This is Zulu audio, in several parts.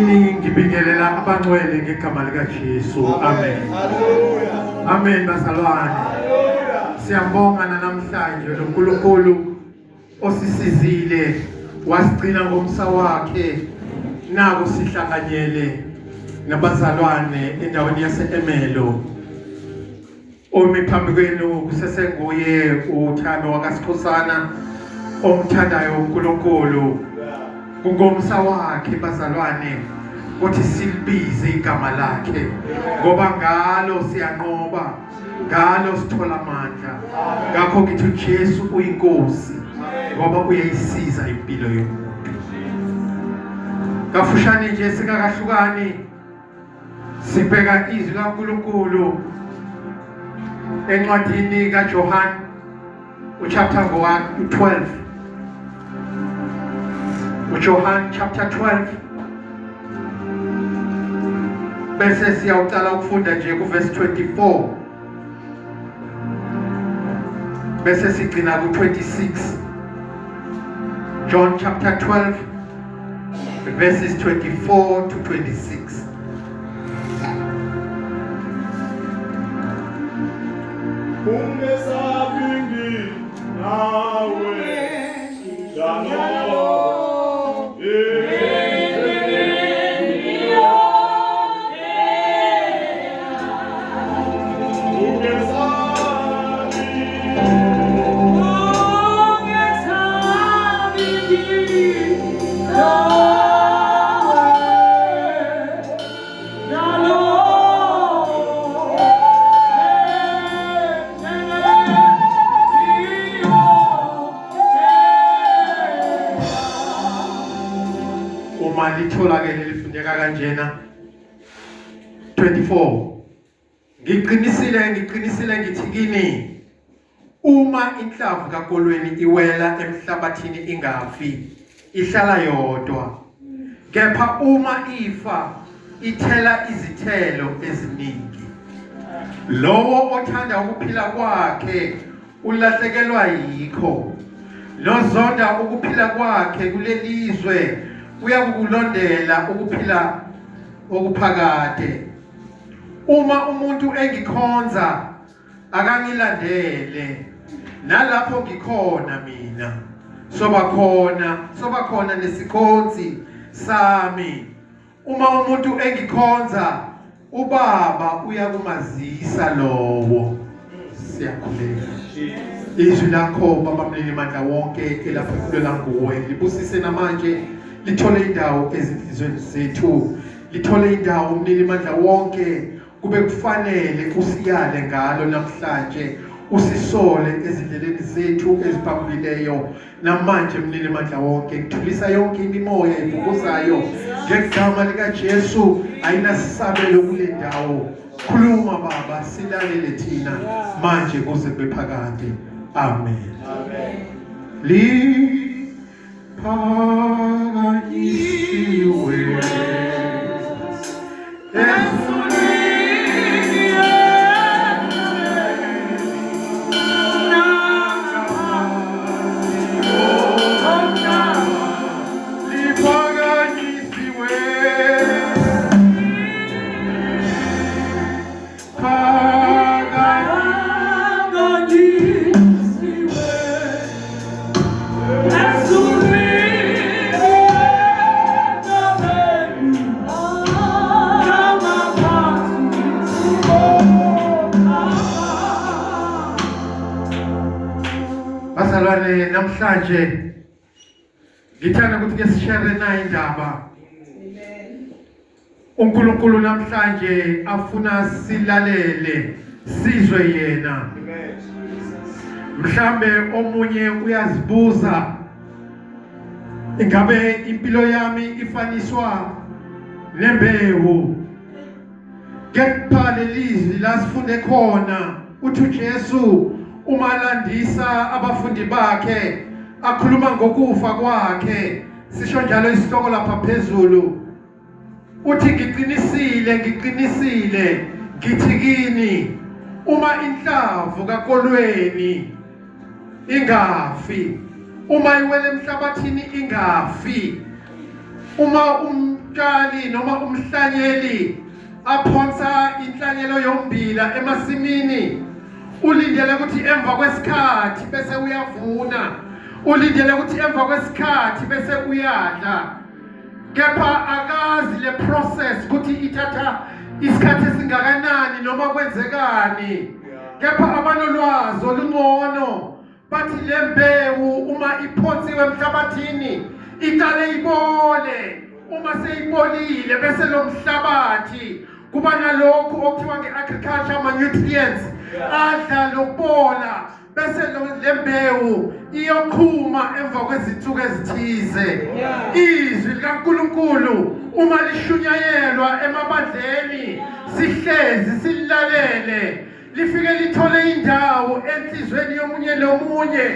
Ngibingelela abangcwele ngegama likaJesu. Amen. Amen bazalwane. Siyambonga namhlanje loNkulunkulu osisizile wasigcina ngomsa wakhe naku sihlanganyele nabazalwane endaweni yase-Emelo. Omi phambi kwenu kusesenguye uThando wakaSikhosana omthandayo uNkulunkulu. Kungomsa wakhe bazalwane ukuthi silibize igama lakhe ngoba ngalo siyanqoba, ngalo sithola amandla. Ngakho ngithi uJesu uyinkosi ngoba uyayisiza impilo yomuntu. Kafushane nje singakahlukani Sibheka izwi kaNkulunkulu encwadini kaJohn uchapter 1 12. UJohn chapter 12 bese siyawuqala ukufunda nje kuverse 24 bese sigcina ku-26. John chapter 12 verses 24 to 26. Ungesabi nginawe njalo. Uma litholakele lifundeka kanjena 24 Ngiqinisile ngiqinisile ngithi kini uma inhlavu kakolweni iwela emhlabathini ingafi ihlala yodwa kepha uma ifa ithela izithelo eziningi lowo othanda ukuphila kwakhe ulahlekelwa yikho nozonda ukuphila kwakhe kulelizwe uyakukulondela ukuphila okuphakade Uma umuntu engikhonza akangilandele nalapho ngikhona mina soba khona soba khona nesikhonzi sami uma umuntu engikhonza ubaba uyakumazisa lowo siyakhuleka izwi lakho baba mnini mandla wonke elaphefumulela nguwe libusise namanje lithole indawo ezinhlizweni zethu lithole indawo mnini mandla wonke kube kufanele usiyale ngalo namhlanje usisole ezindleleni zethu eziphambukileyo namanje mnini mandla wonke ngithulisa yonke imimoya evukuzayo ngegama likaJesu ayinasabelo kule ndawo khuluma baba silalele thina manje kuze kube phakade amen amen Liphakanyisiwe Liphakanyisiwe Bazalwane namhlanje Ngithanda ukuthi ke sishare nayo indaba. uNkulunkulu namhlanje afuna silalele sizwe yena. Mhlambe omunye uyazibuza ingabe impilo yami ifaniswa nembewu Kepha lelizwi la sifunde khona uthi uJesu uma landisa abafundi bakhe akhuluma ngokufa kwakhe sisho njalo isihloko lapha phezulu uthi ngiqinisile ngiqinisile ngithi kini uma inhlavu kakolweni ingafi uma iwele emhlabathini ingafi uma umtshali Umtshali noma umhlanyeli aphonsa inhlanyelo yombila emasimini, ulindele ukuthi emva kwesikhathi bese uyavuna, ulindele ukuthi emva kwesikhathi bese uyadla, kepha akazi le process ukuthi ithatha isikhathi esingakanani noma kwenzekani. Kepha abanolwazi olungcono bathi le mbewu uma iphonsiwe emhlabathini iqale ibole, uma seyibolile bese lo mhlabathi kuba nalokhu okuthiwa nge-agriculture ama-nutrients adla lokubola, bese le mbewu iyoqhuma emva kwezinsuku ezithize. Izwi likaNkulunkulu uma lishunyayelwa emabandleni sihlezi sililalele, lifike lithole indawo enhlizweni yomunye nomunye,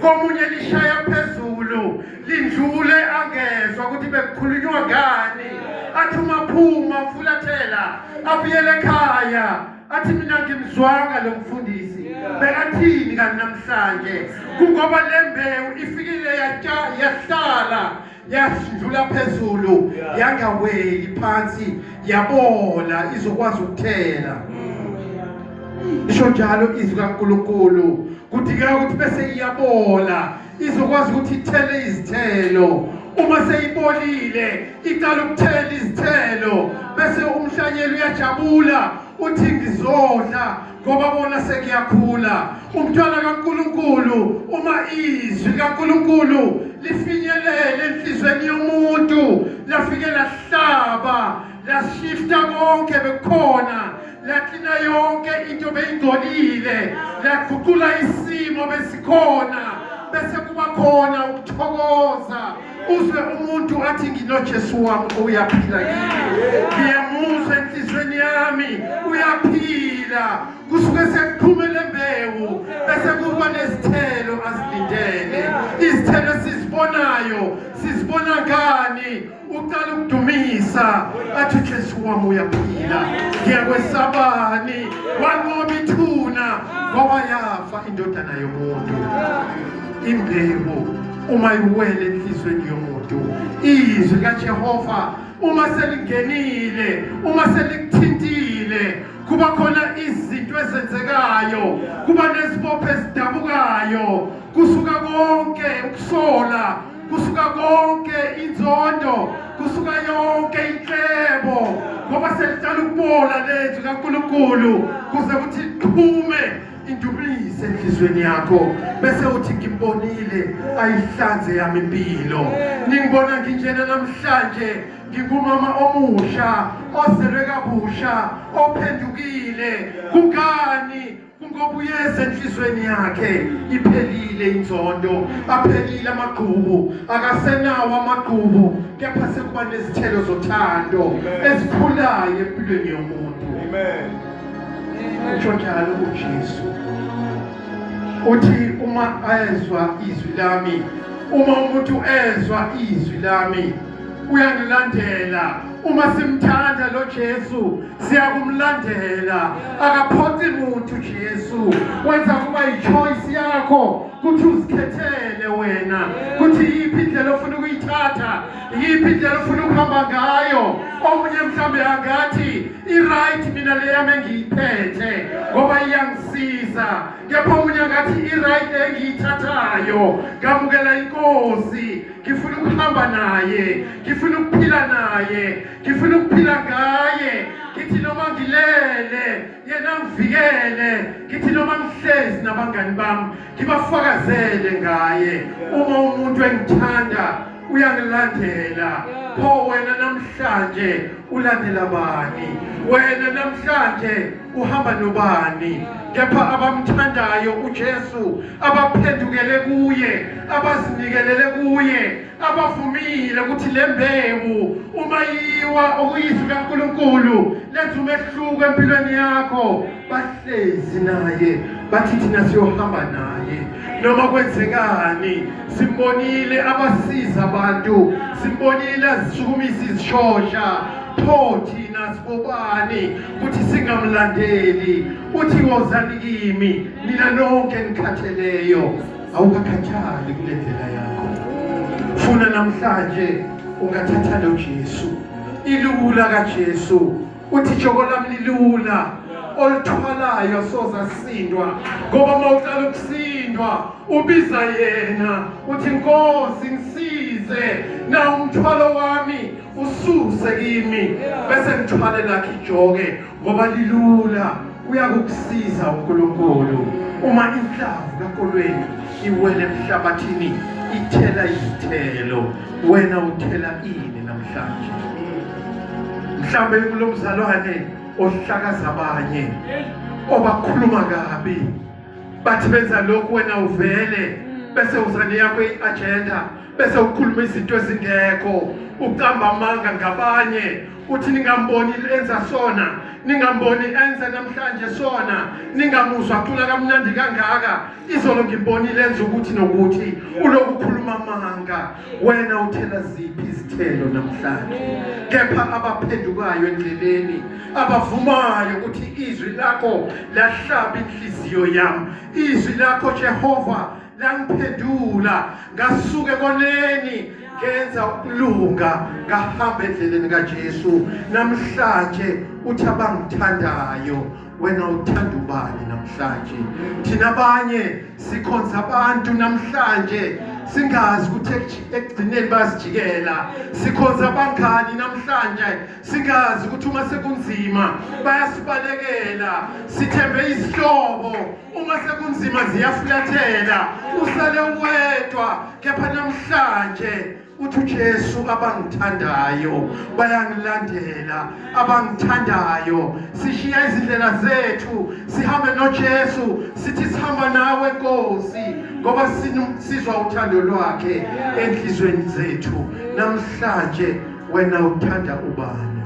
komunye lishaya phezulu lindlule angezwa ukuthi bekukhulunywa ngani, athi umaphuma mfulathela abuyele ekhaya athi mina ngimzwanga lo mfundisi bekathini kanti namhlanje. Kungoba le mbewu ifikile yahlala yadlula phezulu yangaweli phansi, yabola, izokwazi ukuthela. Isho njalo izwi kaNkulunkulu, kudingeka ukuthi bese iyabola izokwazi ukuthi ithele izithelo. Uma seyibolile iqala ukuthela izithelo, bese umhlanyeli uyajabula uthi ngizodla ngoba bona sekuyakhula. Umntwana kaNkulunkulu, uma izwi kaNkulunkulu lifinyelele enhlizweni yomuntu, lafike lahlaba, lashifta konke bekukhona, laklina yonke into beyingcolile, laguqula isimo besikhona, bese kuba khona ukuthokoza. Uzwe umuntu athi nginoJesu wami uyaphila kimi, ngiyamuzwa enhliziyweni yami uyaphila. Kusuke sekuphume le mbewu bese kuba nezithelo azilindele. Izithelo esizibonayo sizibona ngani? Uqala ukudumisa athi uJesu wami uyaphila, ngiyakwesabani, wanqoba ithuna ngoba yafa indodana yomuntu. Imbewu uma iwele enhliziyweni yomuntu, izwi likaJehova uma selingenile, uma selikuthintile, kuba khona izinto ezenzekayo, kuba nezibopho ezidabukayo, kusuka konke ukusola, kusuka konke inzondo, kusuka yonke inhlebo, ngoba seliqala ukubola lezwi kaNkulunkulu kuze kuthi qhume indumise enhliziyweni yakho, bese uthi ngimbonile ayihlanze yami impilo. Ningibona nginjena namhlanje, ngingumama omusha ozelwe kabusha ophendukile. Kungani? Kungoba uyeza enhliziyweni yakhe, iphelile inzondo, aphelile amagqubu, akasenawo amagqubu, kepha sekuba nezithelo zothando ezikhulayo empilweni yomuntu. Amen. Usho njalo uJesu, uthi uma ezwa izwi lami, uma umuntu ezwa izwi lami uyangilandela. Uma simthanda lo Jesu siyakumlandela, akaphoqi muntu. Jesu wenza kuba i-choice yakho ukuthi uzikhethele wena ukuthi yiphi indlela ofuna ukuyithatha, yiphi indlela ofuna ukuhamba ngayo. Omunye mhlawumbe angathi i-right mina le yami engiyiphethe ngoba iyangisiza, kepha omunye angathi i-right engiyithathayo, ngamukela inkosi, ngifuna ukuhamba naye, ngifuna ukuphila naye, ngifuna ukuphila ngaye, ngithi noma ngilele yena ngivikele, ngithi noma ngihlezi nabangani bami ngibafakazele ngaye. Uma umuntu engithanda uyangilandela. Pho wena namhlanje ulandela bani? Wena namhlanje uhamba nobani? Kepha abamthandayo uJesu, abaphendukele kuye, abazinikelele kuye, abavumile ukuthi le mbewu uma iwa okuyizwi kaNkulunkulu lenza umehluko empilweni yakho, bahlezi naye, bathi thina siyohamba naye noma kwenzekani. Simbonile abasiza abantu, simbonile azisukumisa izishosha, pho thina sibobani ukuthi singamlandeli? Uthi wozani kimi nina nonke nikhatheleyo. Awukakhathali kule ndlela yakho, funa namhlanje ungathatha lo Jesu. Ilula kaJesu. Uthi joko lami lilula olithwalayo soza sindwa, ngoba uma uqala ukusindwa ubiza yena uthi Nkosi ngisize na umthwalo wami ususe kimi, bese ngithwale lakhe ijoke ngoba lilula. Uyakukusiza uNkulunkulu uma inhlavu kakolweni iwele emhlabathini ithela izithelo, wena uthela ini namhlanje? Mhlawumbe kulomzalwane ohlakaza abanye, obakhuluma kabi, bathi benza lokhu wena uvele bese uza neyakho i-agenda, bese ukhuluma izinto ezingekho, ucamba amanga ngabanye, uthi ningamboni enza sona, ningamboni enza namhlanje sona, ningamuzwa acula kamnandi kangaka, izolo ngimbonile enza ukuthi nokuthi. Uloku ukhuluma amanga, wena uthela ziphi izithelo namhlanje? Kepha abaphendukayo endleleni, abavumayo ukuthi izwi lakho lahlaba inhliziyo yami, izwi lakho Jehova langiphendula, ngasuke koneni ngenza ukulunga, ngahamba endleleni kaJesu. Namhlanje uthi abangithandayo, wena uthanda ubani namhlanje? Thina abanye sikhonza abantu namhlanje singazi ukuthi ekugcineni bayasijikela. Sikhonza abangani namhlanje singazi ukuthi uma sekunzima bayasibalekela. Sithembe izihlobo, uma sekunzima ziyafulathela, usale wedwa. Kepha namhlanje uthi uJesu abangithandayo bayangilandela, abangithandayo. Sishiya izindlela zethu sihambe noJesu, sithi sihamba nawe Nkosi, ngoba sizwa uthando lwakhe enhlizweni zethu. Namhlanje wena uthanda ubani?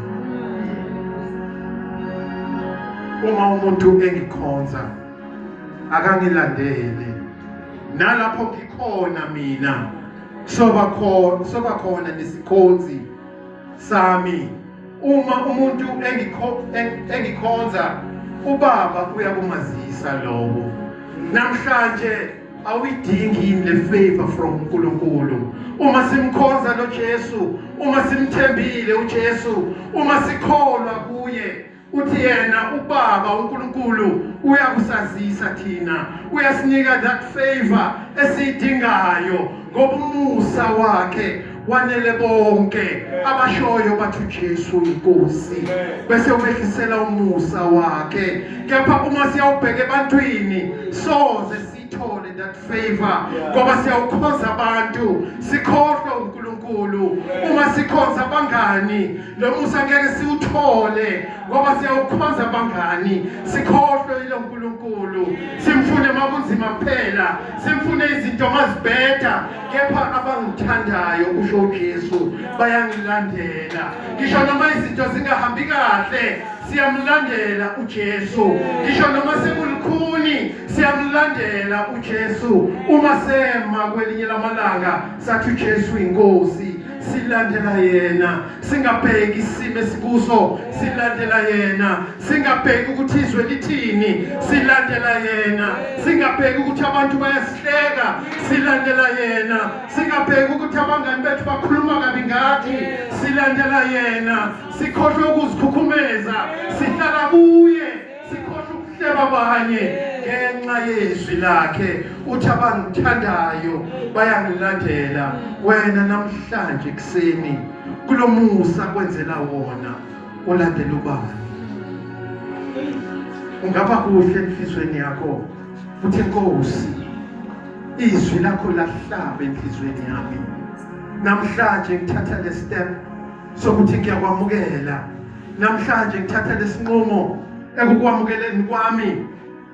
Uma umuntu engikhonza akangilandele, nalapho ngikhona mina soba khona, soba khona nesikhonzi sami. Uma umuntu engikhonza, uBaba uyakumazisa lowo. Namhlanje awuyidingi yini le favor from uNkulunkulu? Uma simkhonza lo Jesu, uma simthembile uJesu, uma sikholwa kuye, uthi yena uBaba uNkulunkulu uyakusazisa thina, uyasinika that favor esiyidingayo, ngoba umusa wakhe wanele bonke abashoyo bathi uJesu inkosi, bese ubehlisela umusa wakhe. Kepha uma siyawubheka ebantwini soze sithole that favor, ngoba siyawukhonza abantu sikhohlwe uNkulunkulu. Uma sikhonza abangani, lo musa ngeke siwuthole, ngoba siyawukhonza abangani sikhohlwe yilo uNkulunkulu. Simfune makunzima kuphela, simfune izinto mazibheda. Kepha abangithandayo, kusho uJesu, bayangilandela. Ngisho noma izinto zingahambi kahle, siyamlandela uJesu. Ngisho noma sekulukhuni, siyamlandela uJesu. Uma sema kwelinye lamalanga sathi uJesu inkosi, silandela yena, singabheki isimo esikuso, silandela yena, singabheki ukuthi izwe lithini, silandela yena, singabheki ukuthi abantu bayasihleka, silandela yena, singabheki ukuthi abangani bethu bakhuluma kabi ngathi, silandela yena, sikhohlwe ukuzikhukhumeza, sihlala kuye, sikhohlwe ukuhleba abanye ngenxa yezwi lakhe. Uthi abangithandayo bayangilandela. Wena namhlanje kuseni kulomusa kwenzela wona, ulandela ubani? Ungaba kuhle enhlizweni yakho uthi Nkosi, izwi lakho lahlaba enhlizweni yami. Namhlanje ngithatha le step sokuthi ngiyakwamukela. Namhlanje ngithatha lesinqumo ekukwamukeleni kwami,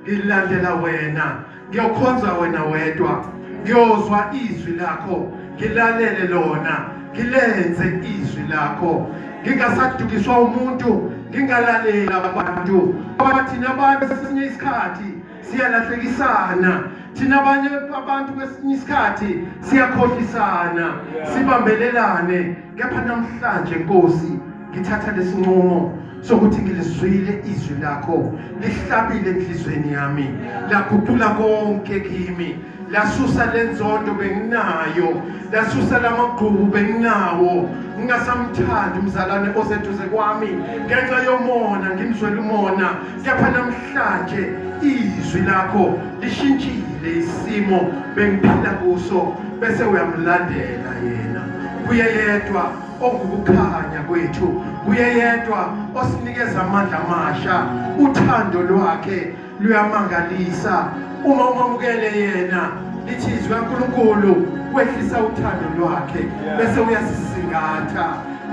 ngilandela wena, ngiyokhonza wena wedwa, ngiyozwa izwi lakho, ngilalele lona, ngilenze izwi lakho, ngingasadukiswa umuntu, ngingalaleli abantu. Ngoba thina abantu esinye isikhathi siyalahlekisana, thina abanye abantu kwesinye isikhathi siyakhohlisana, sibambelelane. Kepha namhlanje Nkosi ngithatha lesinqumo sokuthi ngilizwile izwi lakho, lihlabile enhlizweni yami, laguqula konke kimi. Lasusa lenzondo benginayo, lasusa lamagqubu benginawo, ngingasamthandi umzalwane oseduze kwami ngenxa yomona, ngimzwela umona. Kepha namhlanje izwi lakho lishintshile isimo bengiphila kuso, bese uyamlandela yena. Kuye yedwa ongukukhanya kwethu, kuye yedwa osinikeza amandla amasha. Uthando lwakhe luyamangalisa. Uma umamukele yena, lithi izwi kaNkulunkulu, wehlisa uthando lwakhe bese uyasisingatha,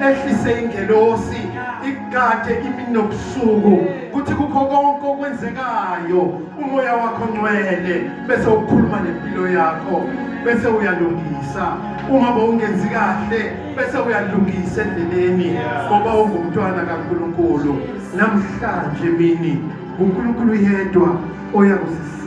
ehlise ingelosi ikugade imini nobusuku, kuthi kukho konke okwenzekayo umoya wakho ngcwele bese ukhuluma nempilo yakho, bese uyalungisa uma bowungenzi kahle, bese uyalungisa endleleni, ngoba ungumntwana kaNkulunkulu. Namhlanje mini uNkulunkulu yedwa oyakusisiza.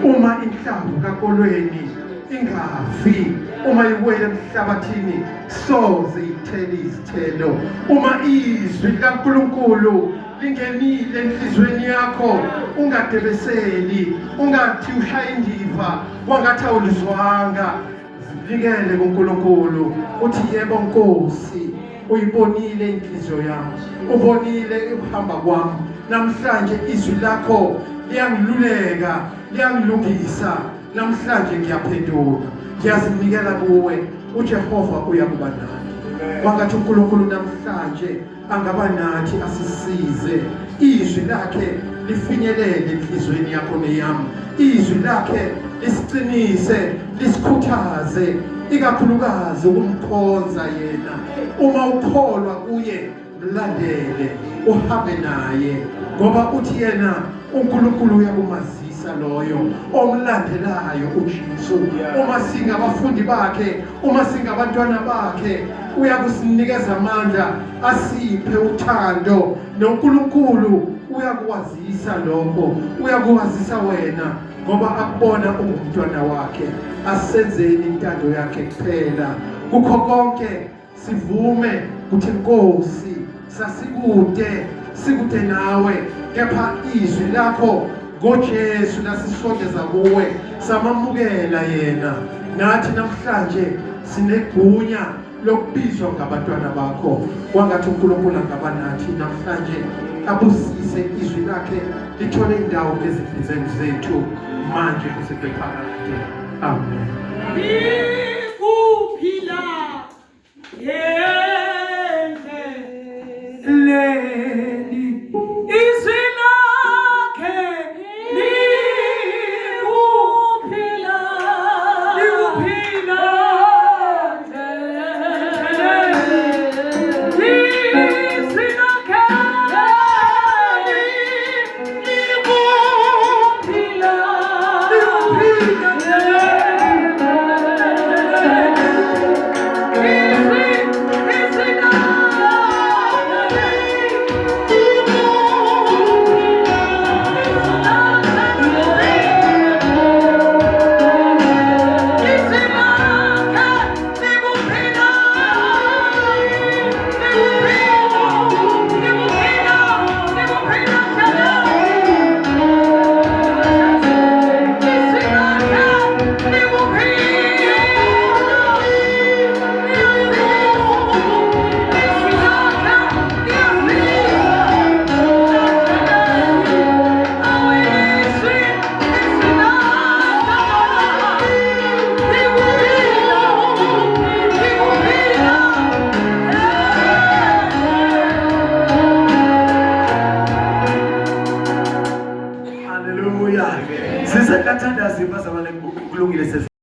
Uma inhlamvu kakolweni ingafi, uma iwele emhlabathini, soze ithele izithelo. Uma izwi likaNkulunkulu lingenile enhliziyweni yakho, ungadebeseli, ungathi ushaya indiva kwangathi awulizwanga. Zinikele kuNkulunkulu, uthi yebo Nkosi, uyibonile inhliziyo yami, ubonile ukuhamba kwami. Namhlanje izwi lakho liyangiluleka, liyangilungisa. Namhlanje ngiyaphenduka, ngiyazinikela kuwe. uJehova uyakuba nathi. Kwangathi uNkulunkulu namhlanje angaba nathi, asisize. Izwi lakhe lifinyelele enhliziyweni yakho neyami. Izwi lakhe lisiqinise, lisikhuthaze, ikakhulukazi ukumkhonza yena. Uma ukholwa kuye, mlandele, uhambe naye, ngoba uthi yena uNkulunkulu uyakumazisa loyo omlandelayo uJesu. Uma singabafundi bakhe, uma singabantwana bakhe, uyakusinikeza amandla, asiphe uthando, noNkulunkulu uyakuwazisa lokho, uyakuwazisa wena, ngoba akubona ungumntwana wakhe. Asenzeni intando yakhe kuphela kukho konke, sivume ukuthi Nkosi, sasikude, sikude nawe, kepha izwi lakho ngoJesu lasisondeza kuwe, samamukela yena. Nathi namhlanje sinegunya lokubizwa ngabantwana bakho. Kwangathi uNkulunkulu angaba nathi namhlanje, abusise izwi lakhe, lithole indawo ezinhliziyweni zethu manje kuze kube phakade. Amen. Ikuphila endleleni, izwi lakhe likuphila, likuphila endleleni, izwi lakhe likuphila, likuphila endleleni. Izwi, izwi lakhe Haleluya. Siselathandaza bazalwane, kulungile.